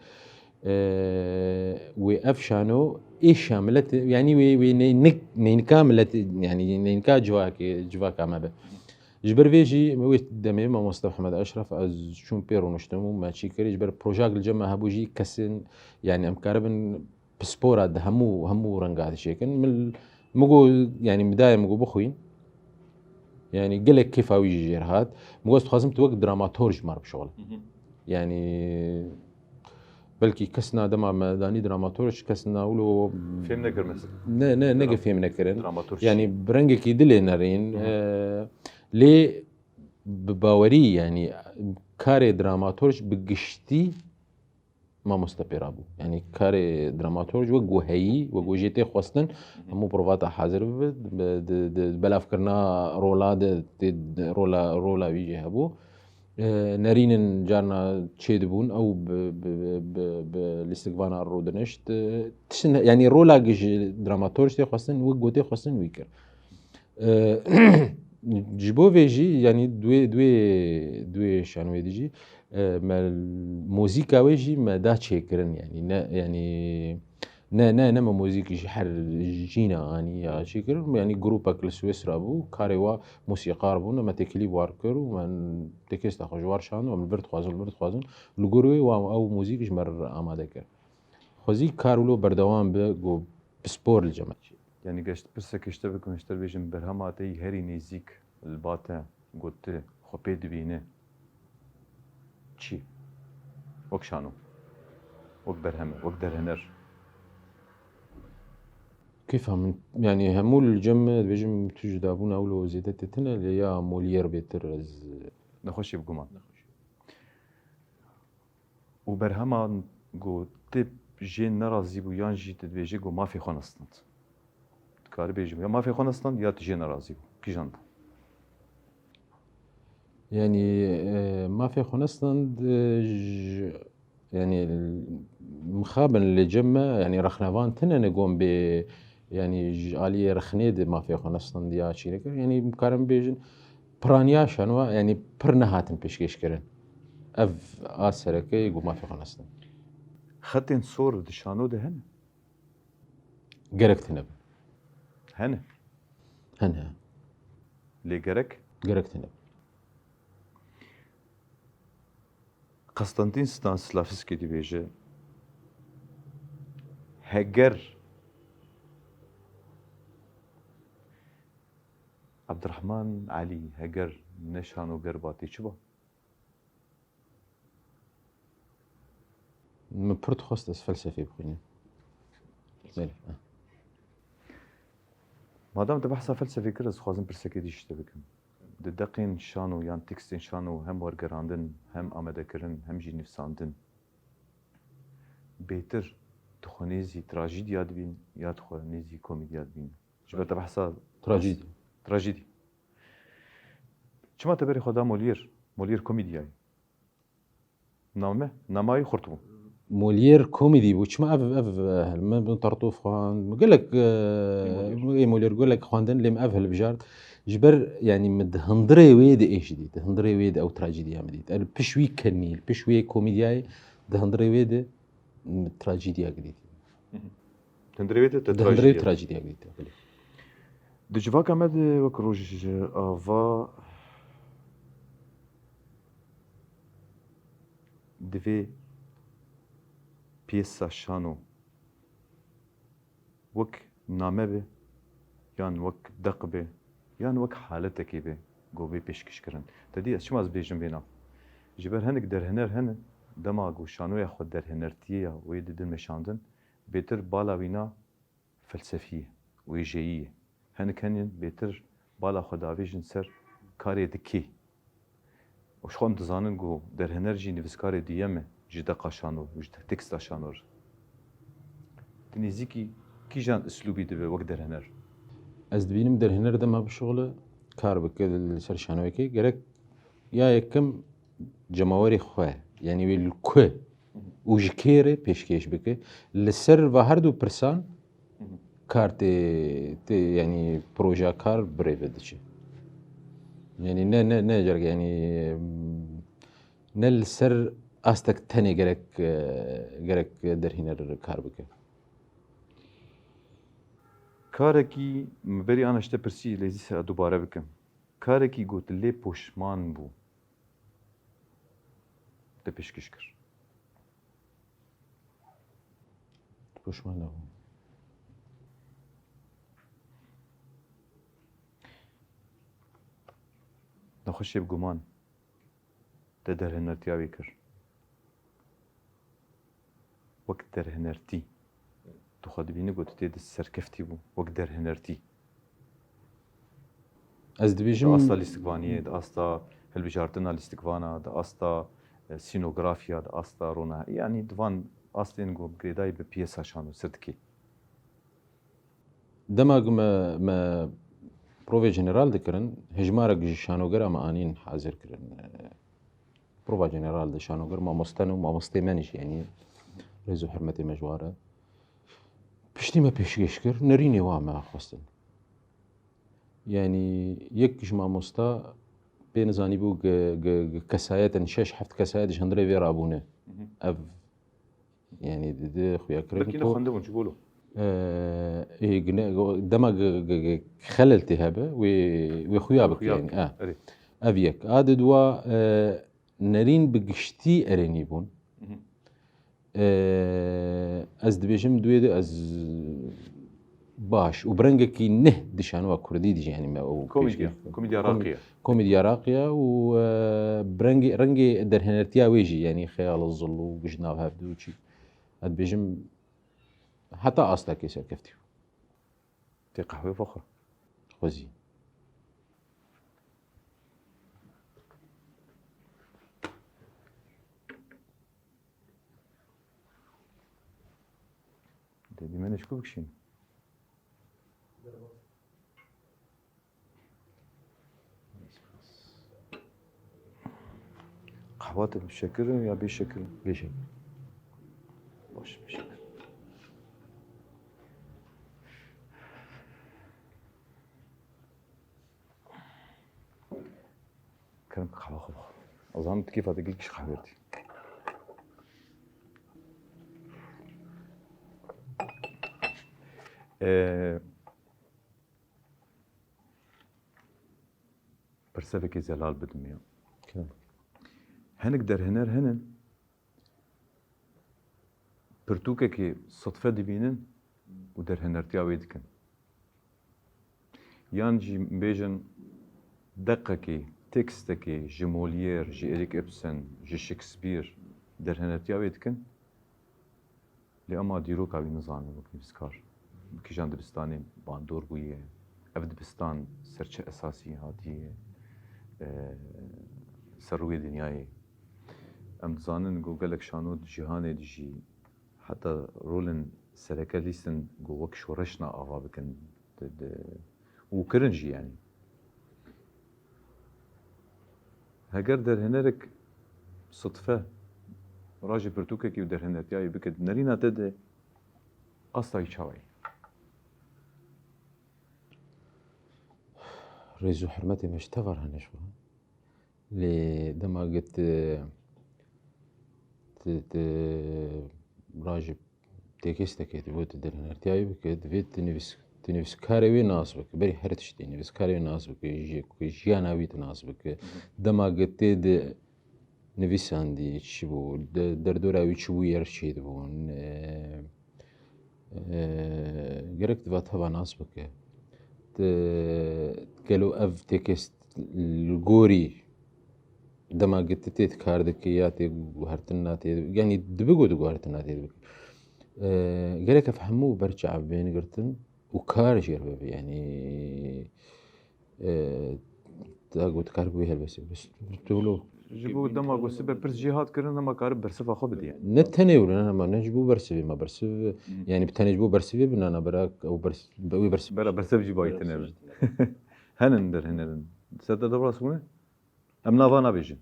E, wê ev şano êşa miletê, yanî wê, wê ney-, nik-, neynika miletê, yanî neynika civakê, civaka me be. Ji ber vê jî wê demê mamoste Mihemed Eşref ez çûm pê rûniştim û me çî kirî, ji ber projeyek li cem me hebû jî kesên, yanî em karibin pispora di hemû, hemû renga de çêkin. Min, min got, yanî min dayê min got bixwîn. Yanî gelek kêfa wî jî jêr hat. Min got, ez dixwazim tu wek dramator ji me re bişuxile. Mhm. Yanî belkî kesna dema me danî dramator, kesna wilo Fêm nekir mesela. Ne, ne, ne Dram-, fêm nekirin. Dramator. Yanî bi rengekî dilê nerîn. Mhm. E, lê bi bawerî, yanî karê dramator bi giştî Mamoste pê rabû. Yanî karê dramatorj wek ku heyî, wek ku jê tê xwestin, hemû provata hazir bibe, bi, di, di, di belavkirina rola de, tê, rola, rola wî jî hebû. E, nerînin carna çêdibûn, ew bi, bi, bi, bi, bi lîstikvana rûdinişt. E, tiştin, yanî rola ji dramatorj tê xwestin, wek ku tê xwestin wî kir. E, ji bo vê jî, yanî duê, duê, duê şanwê de jî, e, me muzîka wê jî me da çêkirin, yanî ne, yanî ne, ne, ne me muzîk ji her jîna anî ya çêkirin, yanî grûpek li Swîsra bû, karê wa musîkar bûn, me têkilî war kir û me tekêsta xwe ji war şand û em li vir dixwazin, li vir dixwazin. Li gor wê wa ew muzîk ji me re amade kir. Xwezî kar wilo berdewam be, ku pispor li cem e. Yanî geşt, pirsek ji te bikim, ji te bêjim, berhema te yî herî nêzîk li ba te got tu xwe pê dibîne çi? Wek şano, wek berheme, wek derhener. Kêfa min, yanî hemû li cem me dibêjim tu cudabûna wilo zêde tê tune, lê ya Molière bêtir ez. Nexweşê bi guman. Û berhema ku tu jê nerazî bû yan jî tu dibêjî ku mafê xwe nestand. Dikarî bêjî ya mafê xwe nestand ya tu jê nerazî bû. Kîjan bû? Yanî, e, mafê xwe nestand, e, ji, yanî, mixabin li cem me, yanî rexnevan tine ne gom bê, yanî ji aliyê rexnê de mafê xwe nestand ya çî nekir. Yanî, karim bêjin, piraniya şanwa, yanî pir nehatin pêşkêşkirin. Ev a sereke yê ku mafê xwe nestin. Xetên sor di şano de hene? Gerek tune bin. Hene? Hene. Lê gerek? Gerek tune bin. Konstantin Stanislavski dibêje, heger Abdurrahman Elî heger ne şanoger ba, tê çi ba? Min pir dixwest ez felsefê bixwînim. Belê, eh. Madam te behsa felsefê kir, ez dixwazim pirsekê dî ji te bikim. Di deqên şano yan tekstên şano hem wergerandin, hem amadekirin, hem jî nivîsandin, bêtir tu xwe nêzî trajîdya dibîn ya tu xwe nêzî komîdya dibîn? Ji ber te behsa trajîdî. Trajîdî. Çima te berê xwe da Molière? Molière komîdiyayê. Name, nama wî xurt bû. Molière komîdî bû. Çima ev, ev, e, min, min Tartuffe xwend. Gelek, e, ê Molière gelek xwendin, lê min ev hilbijart. Ji ber, yanî min di hundirê wê de êş dît. Di hundirê wê de ew trajîdiya min dît. Ev li piş wî kenî, li piş wê komîdiyayê di hundirê wê de trajîdiyek dîtî. Di hundirê wê de te trajîdiyek dîtî. Belê. Di civaka me de wek Rojava divê piyesa şano wek name be, yan wek deq be, yan wek haletekê be, ku bê pêşkêşkirin. Te dî ez çima ez bêjim vê nav? Ji ber hinek derhêner hene, dema ku şanoya xwe derhênertiyê ya wê didin meşandin, bêtir bala wîna felsefî ye, wêjeyî ye. Hinek hene bêtir bala xwe davêjin ser karê di kê. Û ji xwe em dizanin ku derhêner jî nivîskarê duyem e ji deqa şano, ji teksta şano re. Di nêzîkî kîjan îslûbî dibe wek derhêner? Ez dibînim derhêner dema bişuxile, kar bike li ser şanoyekê, gerek ya yekem cemawerê xwe, yanî wê li ku û ji kê re pêşkêş bike. Li ser va her du pirsan kar tê, tê, yanî projeya kar bi rê ve diçe. Yanî ne, ne, ne gerek, yanî, ne li ser astek tenê gerek, e, gerek derhêner kar bike. Karekî min berî ana ji te pirsî, lê zî se dubare bikim. Karekî got lê poşman bû. Te pêşkêş kir. Poşman nebû. Nexweşê bi guman te derhênertiya wê kir. Wek derhênertî. Tu xwe dibînî ku tu tê de serkeftî bû, wek derhênertî. Ez dibêjim. Di asta lîstikvaniyê, di asta hilbijartina lîstikvana, di asta e, sînografya, di asta rona, yanî di van astên ku girêdayî bi piyesa şano sir dikê. Dema ku me, me provê general dikirin, hejmarek ji şanogera me anîn hazir kirin. E, prova general de şanoger mamoste ne û mamostê me ne jî, yanî rêz û hurmetê me ji wan re. Piştî me pêşkêş kir, nerînê wan me xwestin. Yanî yek ji mamosta pê nizanîbû gi, gi, gi kesayetin, şeş heft kesayet ji hundirê vê rabûne. Hı hı. Ev, yanî di, di xuya kirin Belkî ku, nexwendibûn, çi bolo? e, ê, gine-, dema gi, gi, gi xelel tê hebe, wê, wê xuya Wê bike, xuya yanî, bike, e. Erê. Ev yek. A di dua, e, nerîn bi giştî erênî bûn. Hı hı. Ee, ez dibêjim duê de ez baş û bi rengekî neh di şanoya kurdî de jî, yanî me û Komedya, pêşkêş komedya komî-, raqiye. Komedya raqiye û, e, bi rengê, rengê derhenertiya wê jî, yanî xeyal zil û ji nav hevdû û çî. Ez dibêjim heta astekê serkeftî. Tê qehwê vexwe. Xwezî. Dê dîmenê ji ku bikişînim? Qehwa te bi şekir e ya bê şekir e? Bê şekir. Baş, bê şekir. Kerem qehwa xwe bixwe. Ez zanim tu kêfa te gelkî ji qehwê dî. Ee, Pirsevekê zelal bidim ya. Kerem. Hinek derhêner hene, pirtûkekê sidfe dibînin û derhênertiya wê dikin. Yan jî bêjin deqekê, tekstekê ji Molière, ji Eric Ibsen, ji Shakespeare derhênertiya wê dikin. Lê ema dîroka wî nizanin wek nivîskar bi kîjan dibistanê bandor bûye, ev dibistan ser çi esasî hatiye, e, ser rûyê dinyayê. Em dizanin ku gelek şano di cîhanê de jî heta rolên sereke lîstin ku wek şoreşna ava bikin di, di, û kirin jî yanî. Heger derhênerek sidfe rajê pirtûkekî û derhênertiya wî bike, di nerîna te de asta wî çawa ye? Rêz û hurmetê me ji te ve re hene ji xwe. Lê dema ku tu, tu, tu rajê têkestekê, divê tu derhênertiya wî bike, divê tu nivîs-, tu nivîskarê wê nas bike. Berî her tiştî nivîskarê wê nas bike, ji-, ku jiyana wî tu nas bike. Dema ku tê di nivîsandî çi bû, de-, derdora wî çi bû yer çêdibûn, e, e, gerek tu va teva nas bike. Tu gelo ev têkest li gorî dema ku tu tê kar dikî ya tê guhertin na tê, yanî dibe ku tu guhertin na tê dibike. E, gerek ev hemû ber çav bên girtin û kar jê re bibe, yanî, e, da ku tu kar bi wê helbestê. Bes tu wilo Ji bo dema ku sibe pirs jê hat kirin, dema karibe bersiva xwe bidî. Ne tenê wilo, ne, ne, ne ji bo bersivê me bersiv, Hmm. yanî bi tenê ji bo bersivê bi nana bera ew bers-, be wê bersiv. Bera bersiv jî bayî tine be. Henin derhênerin. Ser te dev rast bûne? Em nava nabêjin.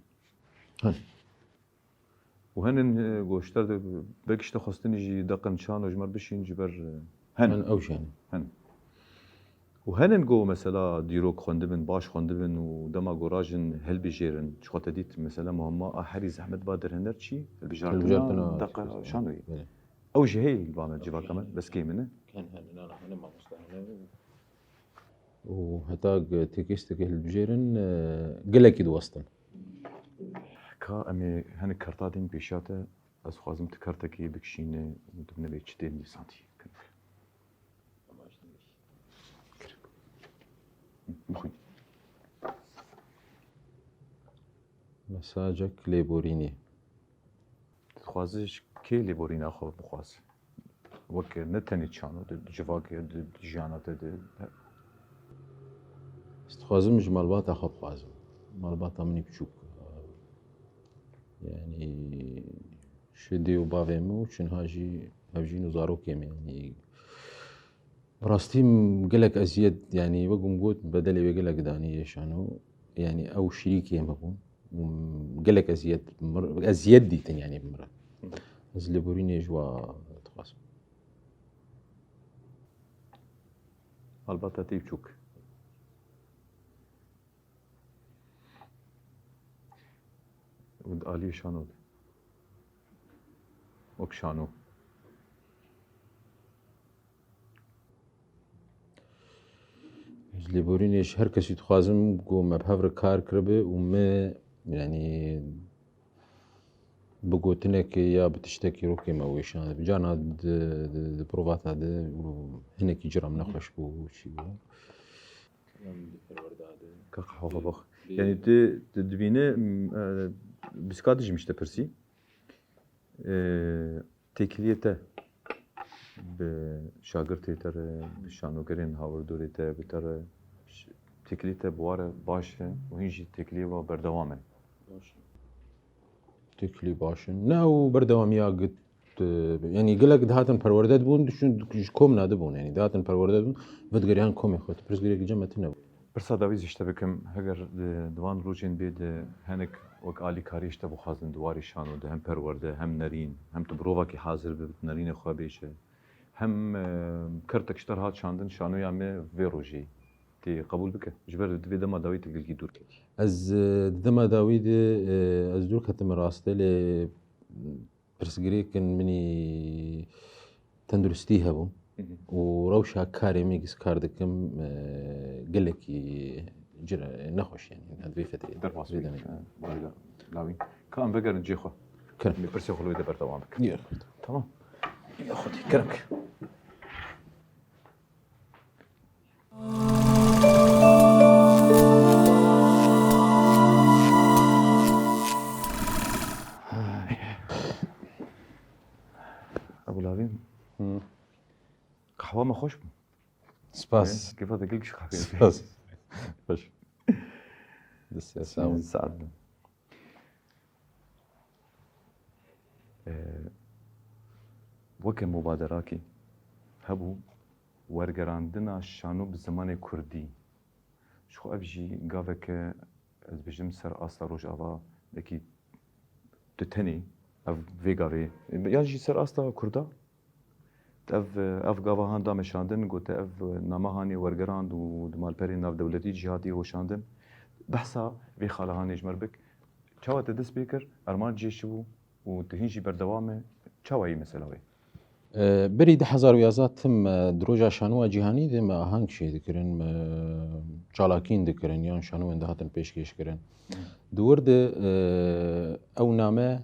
Hin. Û henin, e, goşter de belkî ji te xwestinî jî deqin çano ji me re bişîn ji ber, e, henin. Hin, ew jî henin. Henin. Û henin go mesela dîrok xwendibin, baş xwendibin û dema go rajin hilbijêrin. Ji xwe te dît mesela muhemma a herî zehmet ba derhêner çi? Hilbijartina Hilbijartina deqa çi? Şanoyê. Belê. Ew jî heye li ba me civaka me, beskê min e. Henin, henin, ana, henin mamoste, henin. Û heta g-, têkesteke hilbijêrin, e, gelekî diwestin. Ka em ê hinek karta dên pêşiya te, ez dixwazim tu kartekê bikişîne û tu binivê çi tê nivîsandî. Bixwîn. Mesajek lêborînê. Dixwaze ji kê lêborîna xwe bixwaze? Wek ne tenê çano, di civakê, di, di jiyana te de. Ez dixwazim ji malbata xwe bixwazim. Malbata min î biçûk. Yanî ji dê û bavê min û çinha jî hevjîn û zarokê min. Yanî bi rastî min gelek eziyet, yanî wek min got, bedelê wê gelek danî yê şano. Yanî ew şirîkê min bûn. Û min gelek eziyet, mir, eziyet dîtin yanî bi min re. Ez lêborînê ji wa dixwazim. Helbet te tê biçûk. Û di aliyê şano de. Wek şano. Ji lêborînê ji her kesî dixwazim ku me bi hev re kar kiribe û me, yanî, bi gotinekê ya bi tiştekî rokê me wêşandibe. Carna di, di, di provata de û hinekî cira min nexweş bû û çi bû. Ka qehwa xwe bixwe. Yanî tu, tu dibîne, m, e, bîst kat dijî min ji te pirsî. E, têkiliyê te bi şagirtê te re, bi şanogerên hawirdorê te, bi te re ş-, têkiliyê te bi wa re baş e û hîn jî têkiliyê wa berdewam e. Baş e. Têkilî baş in. Ne ew berdewamiya git, e, yanî gelek dihatin perwerde dibûn, düşün, ji kom nadibûn, yanî dihatin perwerde dibûn, vedigeriyan komê xwe, pirsgirêkî cem me tune bû. Pirsa dawî zî ji te bikim, heger di, di van rojên bê de hinek wek alîkariyê ji te bixwazin di warê şano de, hem perwerde, hem nerîn, hem tu bi rovakî hazir bi, bi nerînê xwe bêje, hem, e, kertek ji te re hat şandin, şanoya me vê rojê tê qebûl bike. Ji ber di vê dema dawî tu gelkî dûr ketî. Ez, e, di dema dawî de, e, ez dûr ketime raste, lê pirsgirêkin minî tenduristî hebû Hı hı. û rewşa karê min giz kar dikim, e, gelekî cira nexweş, yanî, di vê fetrê de. Derbas Vê bû. demê de. E, barî de lawî. Ka em vegerin cê xwe. Kerem. Em ê pirsê xwe li wê de berdewam bikin. Yê. Tamam. Ya Xwedê, kerem ke. Ebû Lavîn. Hı. Qehwa me xweş bû. Spas. E, kêfa te gelek ji qehweyê. Spas. Xweş. Dest ya sağ ol. Saet bin. E, weke mubaderakî hebû wergerandina şano bi zimanê kurdî. Ji xwe ev jî gaveke, ez dibêjim, ser asta Rojava, belkî tu tenê ev vê gavê, yan jî ser asta Kurda. Ev, ev gava han da meşandin, gote ev nama hanê wergerand û di malperên navdewletî jî hatiye weşandin. Behsa vê xala hanê ji me re bik. Çawa te dest pê kir? Armanc cê çi bû? Û tu hîn jî berdewam e? Çawa yî mesela wê? E, berî du hezar û yazdeh tim, e, di roja şanoya cîhanî de me ahang çêdikirin, me çalakîn dikirin, yan şanoyên dihatin pêşkêş kirin. Di wir de, e, ew name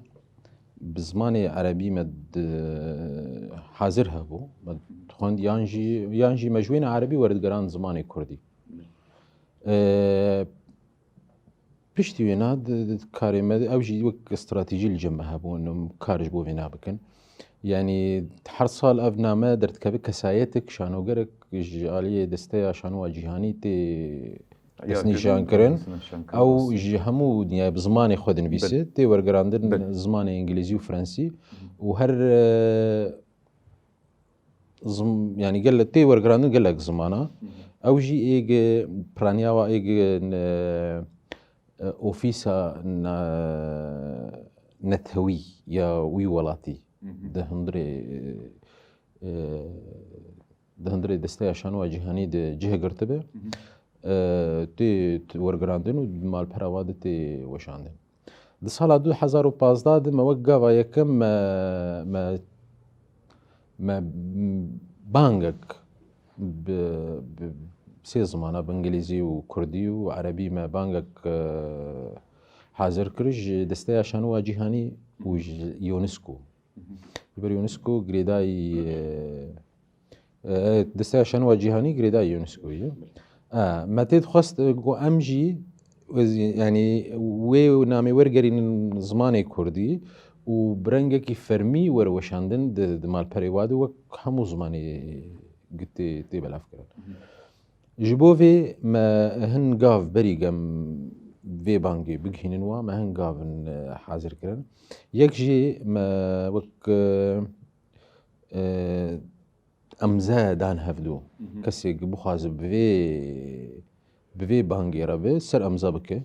bi zimanê erebî me di, hazir hebû. Me dixwend yan jî, yan jî me ji wê ne erebî werdigeran zimanê kurdî. E, piştî wêna di, di karê me de, ew jî wek stratejî li cem me hebû, em kar ji bo vêna bikin. Yanî her sal ev name derdikeve kesayetek, şanogerek ji aliyê Desteya Şanoya Cîhanî tê Ya, destnîşan kirin, kirin. Destnîşan kirin, Ew rastî. Ji hemû dinyayê bi zimanê xwe dinivîse, Bil. Tê wergerandin Bil. Zimanê îngilîzî û frensî. Û her, e, zim-, yanî gele-, tê wergerandin gelek zimana. Ew jî êg piraniya wa êg ne, e, ofîsa ne-, netewî ya wî welatî di hundirê, e, di hundirê Desteya Şanoya Cîhanî de cih girtibe, e, tê t-, wergerandin û di malpera wa de tê weşandin. Di sala du hezar û pazdeh de me wek gava yekem me, me, me bangek bi, bi sê zimana, bi îngilîzî û kurdî û erebî me bangek, e, hazir kir ji Desteya Şanoya Cîhanî û ji UNESCO. Ji ber UNESCO girêdayî, e, e, Desteya Şanoya Cîhanî girêdayî UNESCOyê ye. E, me tê dixwest, e, ku em jî, ez, yanî wê namê wergerînin zimanê kurdî û bi rengekî fermî were weşandin di, di malperê wa de wek hemû zimanê gi-, tê, tê belavkirin. Ji bo vê me hin gav berî gem vê bangê bigihînin wa, me hin gav in, e, hazir kirin. Yek jî me wek, e, e, emze dan hevdû. Kesê ku bixwaze bi vê, bi vê bangê re be, ser emza bike.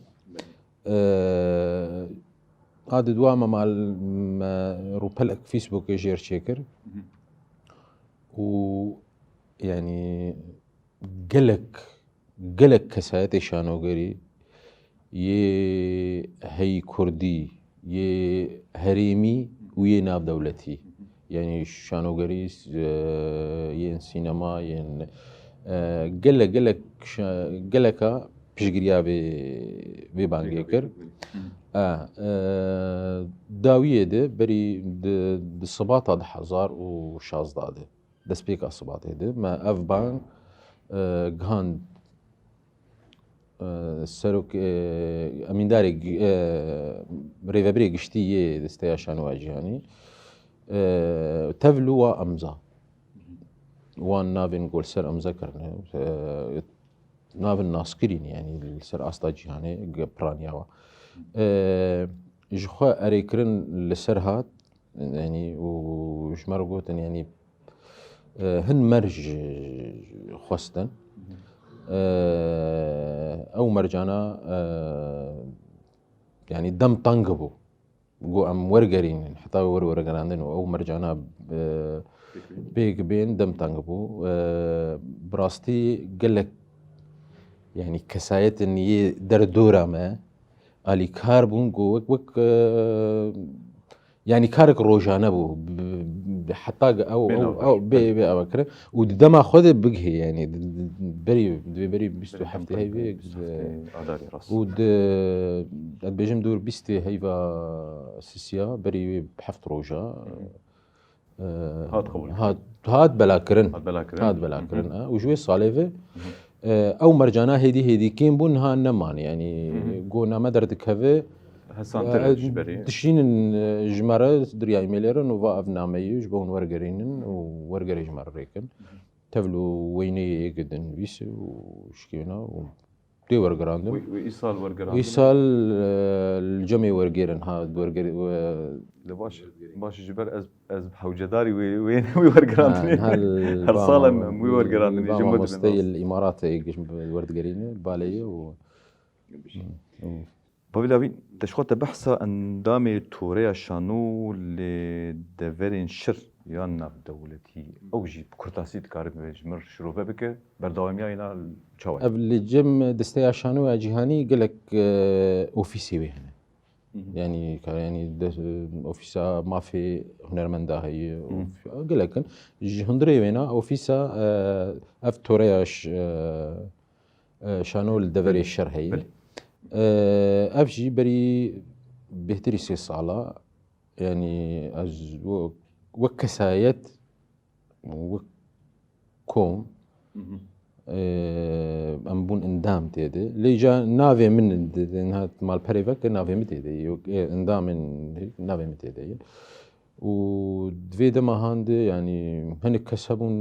E, a di dua me mal, me rûpelek Facebookê jêr çêkir. Û, yanî, gelek, gelek kesayetê şanogerî yê hey kurdî, yê herêmî û yê navdewletî. Yanî şanogerî, e, yên sînema, yên, e, gelek, gelek şa-, geleka piştgiriya vê, vê bangê kir. E, e, dawiyê de berî di, di sibata du hezar û şazda de. Destpêka sibatê de me ev bang, e, gihand, e, serok, e, emîndarê gi-, e, rêvebirê giştî yê Desteya Şanoya Cîhanî, e, tevlû wa emza. Wan navên ku li ser emze kirine, e, navên naskirîn, yanî li ser asta cîhanê ge-, piraniya wa. E, ji xwe erêkirin li ser hat, yanî û ji me re gotin, yanî, e, hin merc xwestin. E, ew mercana, e, yanî dem teng bû. Got, em wergerînin, heta wer wergerandin û ew mercana, e, pêk bên dem teng bû. E, bi rastî gelek, yanî kesayetên yê derdora me alîkar bûn, got, wek, wek, e, yanî karek rojane bû. Bi, bi, heta ge-, ew, ew, ew, bê, bê ava kirin. Û di dema xwe de bigihê, yanî di, di, berî, divê berî bîst û heftê heyvê, bîst û heftê Adarê, rast. Û di, ez dibêjim dûr bîstê heyva sisiya, berî wê heft roja, e, hat qebûl kirin. Hat, hat belakirin. Hat belakirin. Hat belakirin, e. Û ji wê salê ve, e, ew mercana hêdî hêdî kêm bûn, niha neman, yanî go name derdikeve, hesantir e, ji berê. Dişînin, e, ji me re, diriya e-mailê re, nû va ev nameyê ji bo hûn wergerînin û wergerê ji me re rêkin. Tevlû weyneyê yê gidin nivîs û şikêna û tê wergerandin. Wî, wî îsal wergerandin. Îsal, e, li cemê wergêrin, ha, werger-, e, Li baş, baş ji ber ez, ez hewcedarî wê, wê, wê wergerandinê. Ha, niha li her ba sal em, ma-, em wê wergerandinê ba ji me mamosteyê dibin. Li Îmaratê giş-, werdigerîne, balê ye û, û Bavî Lawî, te ji xwe te behsa endamê Toreya Şano lê deverên şir yan navdewletî, ew jî bi kurtasî dikare ji min re şirove bike, berdewamiya wîna çawa ye? Ev li cem Desteya Şanoya Cîhanî gelek, e, ofîsê wê hene. Yanî, ka-, yanî de-, ofîsa mafê hunermenda heye, of-, gelek in. Ji hundirê wêna ofîsa, e, ev Toreya ş-, e, e, Şano li deverê şer heye. Belê. E, ev jî berî bêhtirî sê sala, yanî ez we-, wek kesayet, wek kom, e, em bûn endam tê de. Lê ca navê min di, di, niha malperê veke navê min tê de ye. Wek, e, endamên navê min tê de ye. Û di vê dema han de, yanî hinek kes hebûn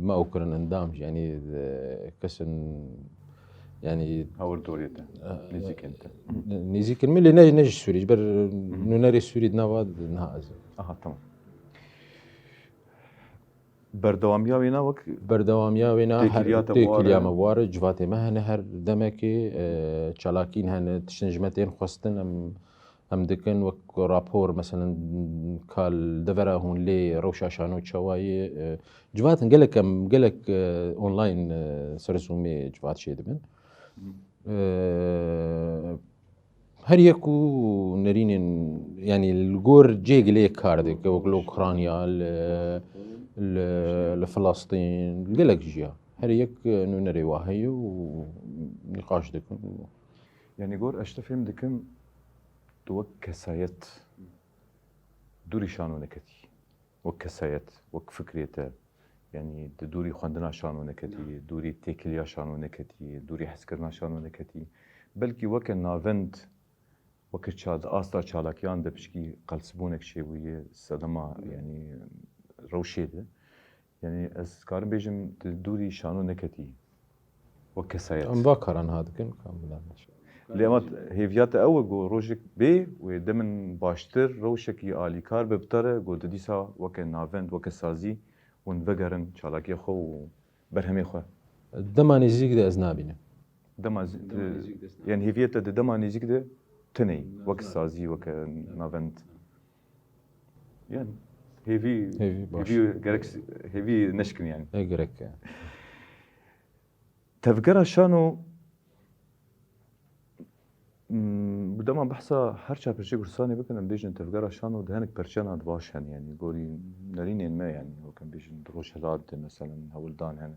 me ew kirin endam jî, yanî, e, kesên, yanî, hawir dorê te, e, nêzîkên te. Nêzîkên min, lê ne, ne ji Sûrî, ji ber nûnerê Sûrî di nava de niha ez im. Aha, tamam. Berdewamiya wêna wek berdewamiya wêna her têkiliya te têkiliya me bi war e, civatê me hene her demekê, e, çalakîn hene, tiştin ji me tên xwestin, em, em dikin wek rapor, meselen, ka li devera hûn lê rewşa şano çawa ye, e, civat in gelek em, gelek, e, online, e, ser Zoomê civat çêdibin. E, Her yek û nerînên, yanî li gor cêgilê kar dike, wek li Ukrayna, li, li, li Filistîn, gelek jiya. Her yek nûnerê wa heye û nîqaş dikin. Yanî gor ez te fêm dikim, tu wek kesayet dûrî şano neketî. Wek kesayet, wek fikrê te, yanî di dûrî xwendina şano neketî, dûrî têkiliya şano neketî, dûrî hezkirina şano neketî, belkî weke navend, weke ça-, di asta çalakiyan de pişkî qelsbûnek çêbûye, sedema, yanî rewşê de. Yanî ez karim bêjim, di dûrî şano neketî wek kesayet. Em va karan ha dikin, kam bilan. Lê ema hêviya te ew e ku rojek bê wê de min baştir rewşekî alîkar be bi te re, ku tu dîsa weke navend, weke sazî hûn vegerin çalakiya xwe û berhemê xwe? Dema nêzîk de ez nabînim. Dema zi-, Dema nêzîk de ez nabînim. Yanî hêviya te di dema nêzîk de tune yî, weke sazî, weke navend. Yanî hêvî, Hêvî baş. Hêvî gerek, hêvî neşkin yanî. E, gerek e. Tevgera şano, m, bi dema behsa her çar perçeyê Kurdistanê bikin, em bêjin tevgera şano di hinek perçeyan de baş hene, yanî gorî nerînên me, yanî wek em bêjin di Rojhilat de, meselen, hewldan hene.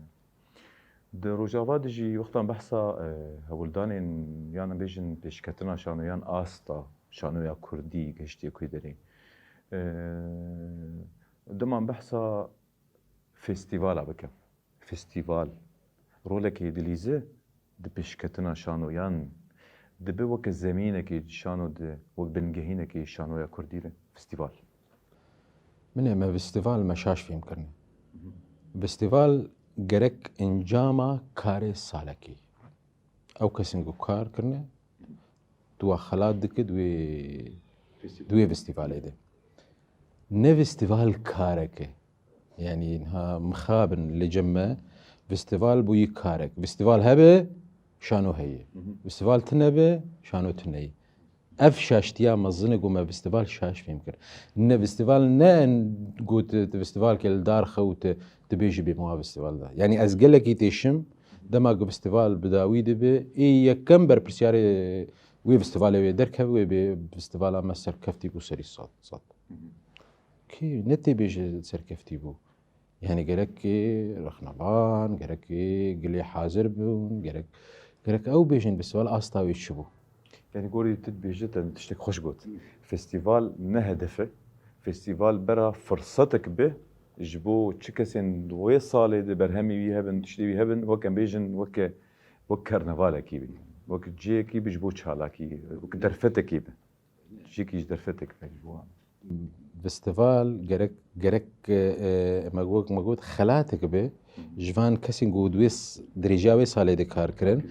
Di Rojava de jî wextan behsa, e, hewldanên, yan em bêjin pêşketina şano, yan asta şanoya kurdî gihiştiye ku derê. E, dema behsa festîvala bikim. Festîval rolekê dilîze di pêşketina şano, yan dibe weke zemînekê şano de, wek bingehînekê şanoya kurdî re? Festîval. Min ê me festîval me şaş fêm kirine. Festîval gerek encama karê salekê. Ew kesên ku kar kirine, tu wa xelat dike di wê, di wê festîvalê de. Ne festîval karek e. Yanî niha mixabin li cem me, festîval bûyî karek. Festîval hebe, şano heye. Festîval tune be, şano tune ye. Ev şaştiya mezin e ku me festîval şaş fêm kir. Ne festîval ne en ku tu, tu festîvalke li dar xew tu, tu bêjî bê me wa festîval da. Yanî ez gelekî têşim, dema ku festîval bi dawî dibe, ê yekem berpirsyarê wê festîvalê wê derkeve, wê bê festîvala me serkeftî bû serî sed, sed. Kê ne tê bêje serkeftî bû? Yanî gerek rexnevan, gerek gilê hazir bûn, gerek, gerek ew bêjin festîval asta wê çi bû? Yanî gorî tu dibêje te tiştek xweş got. Festîval ne hedef e. Festîval bera firsetek be ji bo çi kesên di wê salê de berhemî wî hebin, tiştê wî hebin, wek em bêjin, weke, wek karnevalekî be. Wek cihekî be ji bo çalakî, wek derfetekî be. Jîkî ji derfetek be ji wan. Festîval gerek, gerek, e, e, me got, me got xelatek be ji van kesên ku di wê s-, dirêja wê salê de kar kirin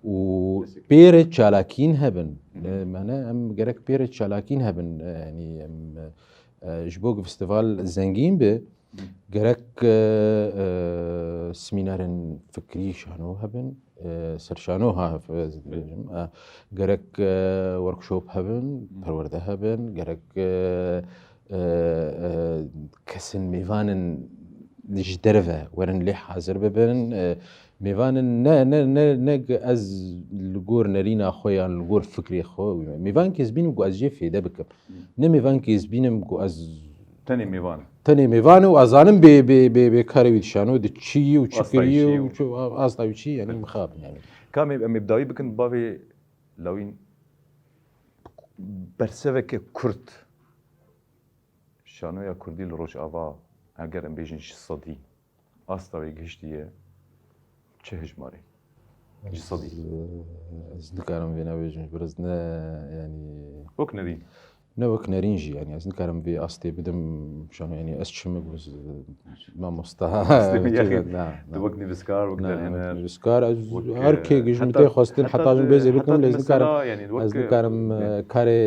û pêre çalakîn hebin. E, mane em gerek pêre çalakîn hebin, e, yanî em, e, ji bo ku festîval zengîn be, gerek, e, e, semînerên fikrî şano hebin, e, serşano ha, e, gerek, e, workshop hebin, perwerde hebin, gerek, e, e, e, kesên mêvanin ji derve werin lê hazir bibin. E, mêvanin ne, ne, ne, ne ez li gor nerîna xwe yan li gor fikrê xwe, mêvankê ez bînim ku ez jê fêde bikim. Ne mêvankê ez bînim ku ez Tenê mêvan e. Tenê mêvan e û ez zanim bê, bê, bê, bê karê wî dişano di çi yî û çi Asta wî kirî çi û û çi, asta wî çi, yanî mixabin yanî. Ka em ê, em ê bi dawî bikin bavê Lawîn, berseveke kurt şanoya kurdî li Rojava, eger em bêjin ji sedî, asta wê gihiştiye çi hejmarê? Ji sedî. Ez, ez nikarim vê nebêjim, ji ber ez ne, yanî Wek nerîn. Ne wek nerîn jî, yanî ez nikarim vê astê bidim, şano, yanî ez çimik biz mamosta. Astê min, yanî, na, tu na. Wek nivîskar, wek Na, derhêner, wek nivîskar, ez wek, her e, kê ji min heta, tê xwestin, heta heta ji min tu, bêzê heta bikim, tu lê ez mesela, nikarim, yanî, ez wek, nikarim, e, e, karê,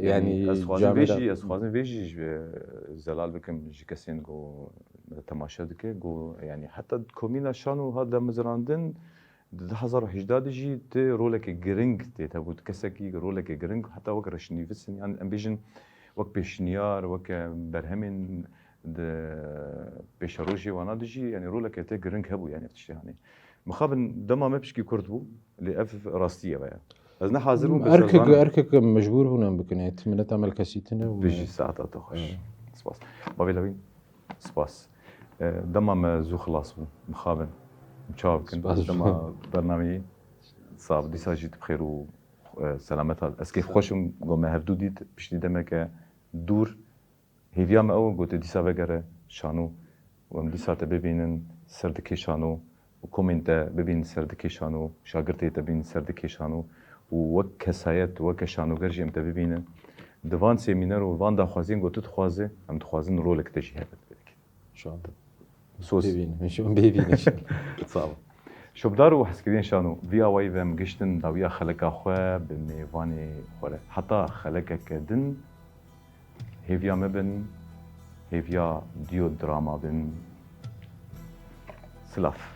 yanî, yanî, ez xwazim camêrda vê jî, ez xwazim vê jî ji, e, zelal bikim ji kesên ku temaşe dike, ku, yanî, heta komîna şano hat damezrandin, di du hezar û hejdeh de jî tu roleke giring tê te bû, tu kesekî roleke giring, heta wek reşnivîsin, yan em bêjin wek pêşniyar, wek berhemên di pêşerojê wana de jî, yanî roleke te giring hebû, yanî ev tiştê hanê. Mixabin dema me pişkî kurt bû, lê ev rastî ye veya. Ez ne hazir bûm, bes ez Erkek, zanim. Erkek mecbûr bûn em bikin, e, tu mineta me li kesî tune û Bijî, me saeta te xweş. Evet. Spas. Bavê Lewîn, spas. E, dema me zû xilas bû. Mixabin. Çawa bikin? Spas. Dema bernameyî. Sağ ol. Dîsa jî tu bi xêr û, e, selamet hat. Ez kêfxweş im, ku me hevdû dît, piştî demeke dûr. Hêviya me ew e, ku tu dîsa vegere şano û em dîsa te bibînin ser dikê şano û komên te bibînin ser dikê şano, şagirtê te bibînin ser dikê şano û wek kesayet, weke şanoger jî em te bibînin. Di van semîner û van daxwaziyên ku tu dixwaze, em dixwazin rolek te jî hebe di vê dikê. Şan. Soz. Bibînin, şan bibînin. Sağ ol. Şopdar û hezkiriyên şano, vî awayî ve em giştin dawiya xeleka xwe bi mêvanê xwe re. Heta xelekeke din hêviya me bin, hêviya Diyo Drama bin. Silav.